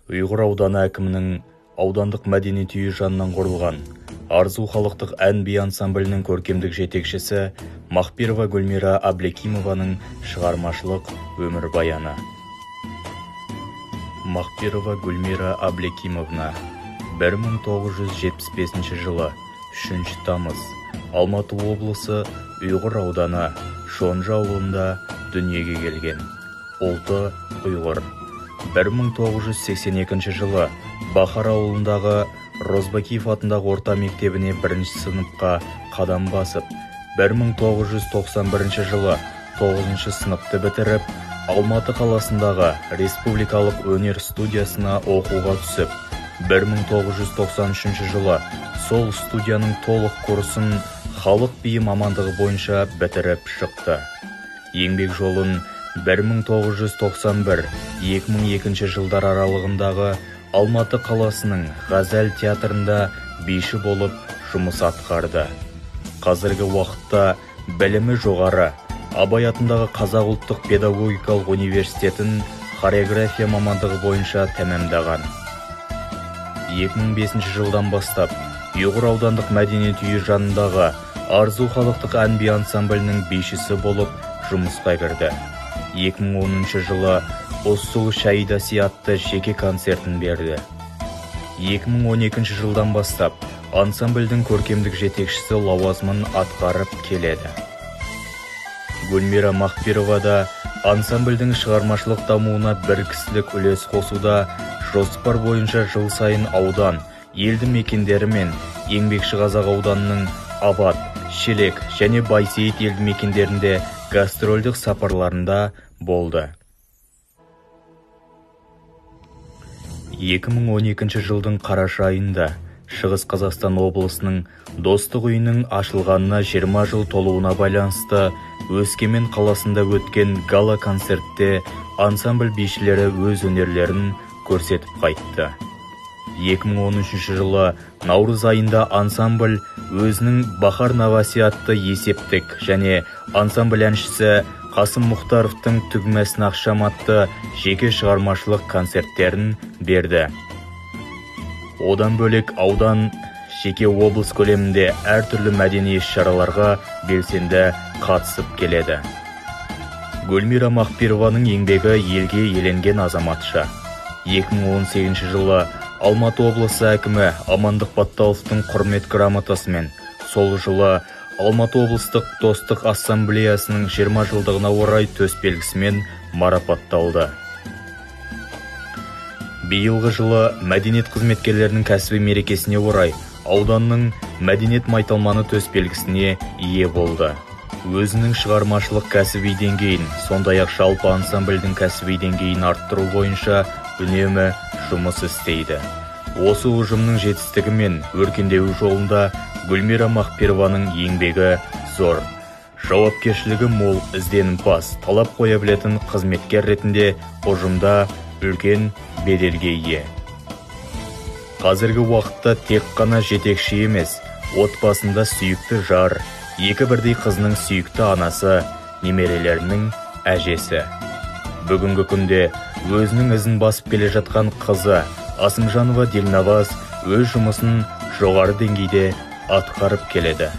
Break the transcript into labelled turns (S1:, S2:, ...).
S1: Ұйғыр ауданы әкімінің аудандық мәдениет үйі жанынан құрылған Арзу халықтық ән-би ансамблінің көркемдік жетекшісі Махпирова Гүлмира Аблекимованың шығармашылық өмірбаяны. Махпирова Гүлмира Аблекимовна 1975 жылы 3 тамыз Алматы облысы Ұйғыр ауданы Шонжы ауылында дүниеге келген. Ұлты ұйғыр. 1982 жылы Бахар ауылындағы Розбакиев атындағы орта мектебіне бірінші сыныпқа қадам басып, 1991 жылы 9 сыныпты бітіріп, Алматы қаласындағы республикалық өнер студиясына оқуға түсіп, 1993 жылы сол студияның толық курсын халық биі мамандығы бойынша бітіріп шықты. Еңбек жолын 1991-2002 жылдар аралығындағы Алматы қаласының Ғазал театрында биші болып жұмыс атқарды. Қазіргі уақытта білімі жоғары, Абай атындағы Қазақ ұлттық педагогикалық университетін хореография мамандығы бойынша тәмамдаған. 2005 жылдан бастап Ұйғыр аудандық мәдениет үйі жанындағы Арзу халықтық ән-би ансамблінің бишісі болып жұмысқа кірді. 2010 жылы Ұсул Шайдаси атты жеке концертін берді. 2012 жылдан бастап ансамбльдің көркемдік жетекшісі лауазымын атқарып келеді. Гүлмира Махпирова да ансамбльдің шығармашылық дамуына бір кісілік үлес қосуда жоспар бойынша жыл сайын аудан, елді мекендері мен Еңбекші Қазақ ауданының Абат, Шелек және Байсейіт елді мекендерінде гастрольдік сапарларында болды. 2012 жылдың қараша айында Шығыс Қазақстан облысының Достық үйінің ашылғанына 20 жыл толуына байланысты Өскемен қаласында өткен гала-концертте ансамбль бишілері өз өнерлерін көрсетіп қайтты. 2013 жылы наурыз айында ансамбль өзінің Бахар Наваси атты есептік және ансамбль әншісі Қасым Мұхтаровтың Түгмәсін ақшам атты жеке шығармашылық концерттерін берді. Одан бөлек аудан, жеке облыс көлемінде әртүрлі мәдени іс-шараларға белсенді қатысып келеді. Гүлмира Махпированың еңбегі елге еленген азаматша. 2018 жылы Алматы облысы әкімі Амандық Батталовтың құрмет грамотасымен, сол жылы Алматы облыстық Достық ассамблеясының 20 жылдығына орай төсбелгісімен марапатталды. Биылғы жылы мәдениет қызметкерлерінің кәсіби мерекесіне орай ауданның мәдениет майталманы төсбелгісіне ие болды. Өзінің шығармашылық кәсіби деңгейін, сондай-ақ жалпы ансамбльдің кәсіби деңгейін арттыру бойынша үнемі жұмыс істейді. Осы ұжымның жетістігі мен өркендеуі жолында Гүлмира Махпированың еңбегі зор. Жауапкершілігі мол, ізденімпаз, талап қоя білетін қызметкер ретінде ұжымда үлкен беделге ие. Қазіргі уақытта тек қана жетекші емес, отбасында сүйікті жар, екі бірдей қызының сүйікті анасы, немерелерінің әжесі. Бүгінгі күнде өзінің ізін басып келе жатқан қызы Асымжанова Дилнаваз өз жұмысын жоғары деңгейде атқарып келеді.